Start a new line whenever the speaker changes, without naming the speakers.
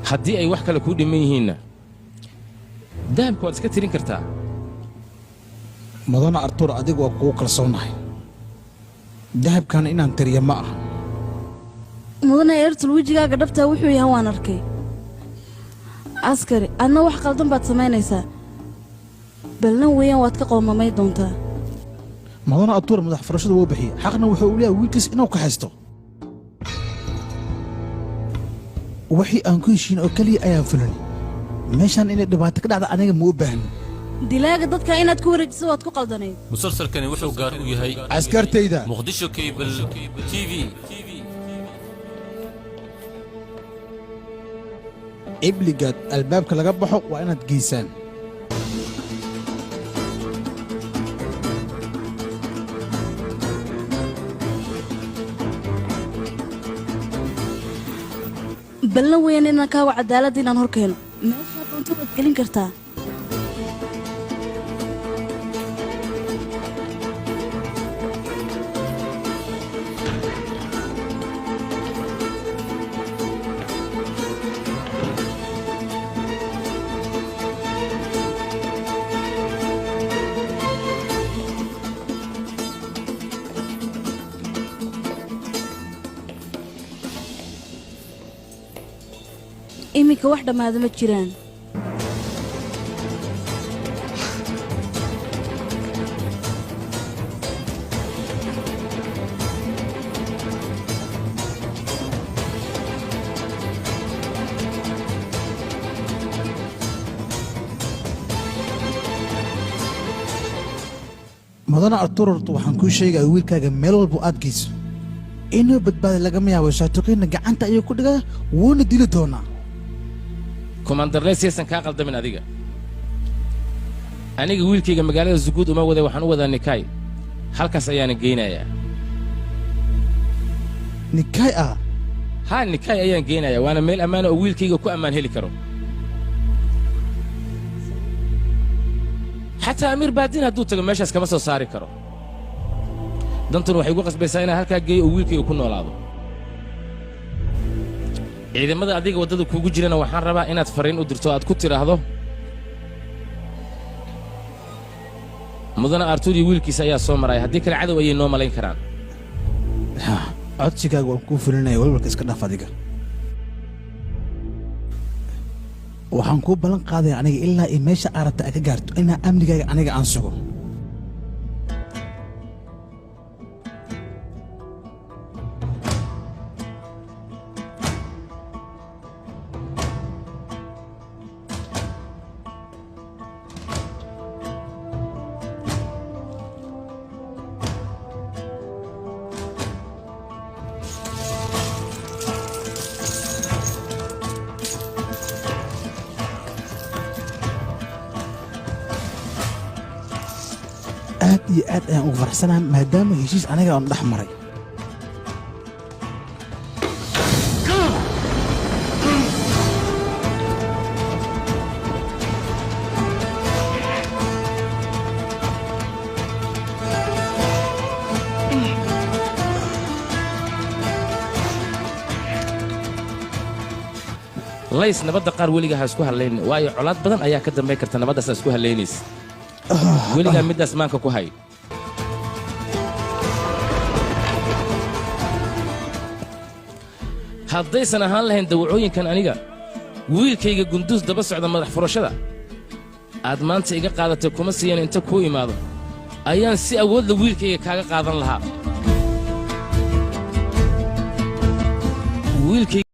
Haddii ay wax kale kuu dhiman yihiinna, dahabka waad iska tirin kartaa.
Mudane Artuur, adigu waa kugu kalsoonahay. Dahabkana inaan tiriyo ma aha.
Mudane Ertul, wejigaaga dhabtaa wuxuu yahay waan arkay. Askari, adna wax qaldan baad samaynaysaa. Ballan weeyaan, waad ka qoomamay doontaa.
Mudane Artuur madax furashada wuu bixiyey, xaqna wuxuu u leeyahay wiilkiis inuu kaxaysto. Wixii aan ku heshiin oo keliya ayaan fulin. Meeshaan inay dhibaato ka dhacda aniga ma u baahno.
Dilaaga dadka inaad ku wareejiso waad ku qaldanayd.
Musalsalkani wuxuu gaar u yahay
Askartayda.
Muqdisho Cable TV.
Ibligaad albaabka laga baxo waa inaad geysaan.
Ballan weeyaan inaan kaago cadaaladda inaan hor keeno. Meeshaa doonto waad gelin kartaa. Iminka wax dhammaada ma jiraan.
Mudane Artuur, horta waxaan kuu sheegaya, wiilkaaga meel walba aad geyso inuu badbaada lagama yaabo. Shaatiqiinna gacanta ayuu ku dhigaa, wuuna dili doonaa.
Kumandarle, siyaysan kaa qaldamin adiga. Aniga wiilkayga magaalada Suguud uma waday, waxaan u wadaa Nikaay. Halkaas ayaana geynayaa.
Nikaay ah?
Haa, Nikaay ayaan geynayaa, waana meel ammaana oo wiilkayga ku ammaan heli karo. Xataa Amiir Baadin hadduu tago meeshaas kama soo saari karo. Dantuna waxay igu qasbaysaa inaan halkaa geeyo oo wiilkayga ku noolaado. Ciidamada adiga waddada kuugu jirana waxaan rabaa inaad farriin u dirto, aad ku tidhaahdo mudane Artuur iyo wiilkiisa ayaa soo maraya. Haddii kale cadow ayay noo malayn karaan.
Codsigaaga waan kuu fulinaya. Walwalka iska dhaaf. Adiga waxaan kuu ballan qaadaya, aniga ilaa iyo meesha aad rabta aad ka gaarto inaa amnigaaga aniga aan sugo. Aad iyo aad ayaan ugu faraxsanahay maadaama heshiis aniga aan dhex maray.
Lays, nabadda qaar weligaa ha isku hadlayn, waayo colaad badan ayaa ka dambayn karta nabaddaas aad isku hadlaynaysa. Weligaa middaas maanka ku hay. Haddaysan ahaan lahayn dawacooyinkan aniga wiilkayga Gunduus daba socda, madax furashada aad maanta iga qaadatay kuma siiyan. Inta kuu imaado ayaan si awoodla wiilkayga kaaga qaadan lahaa. Wiilkayga.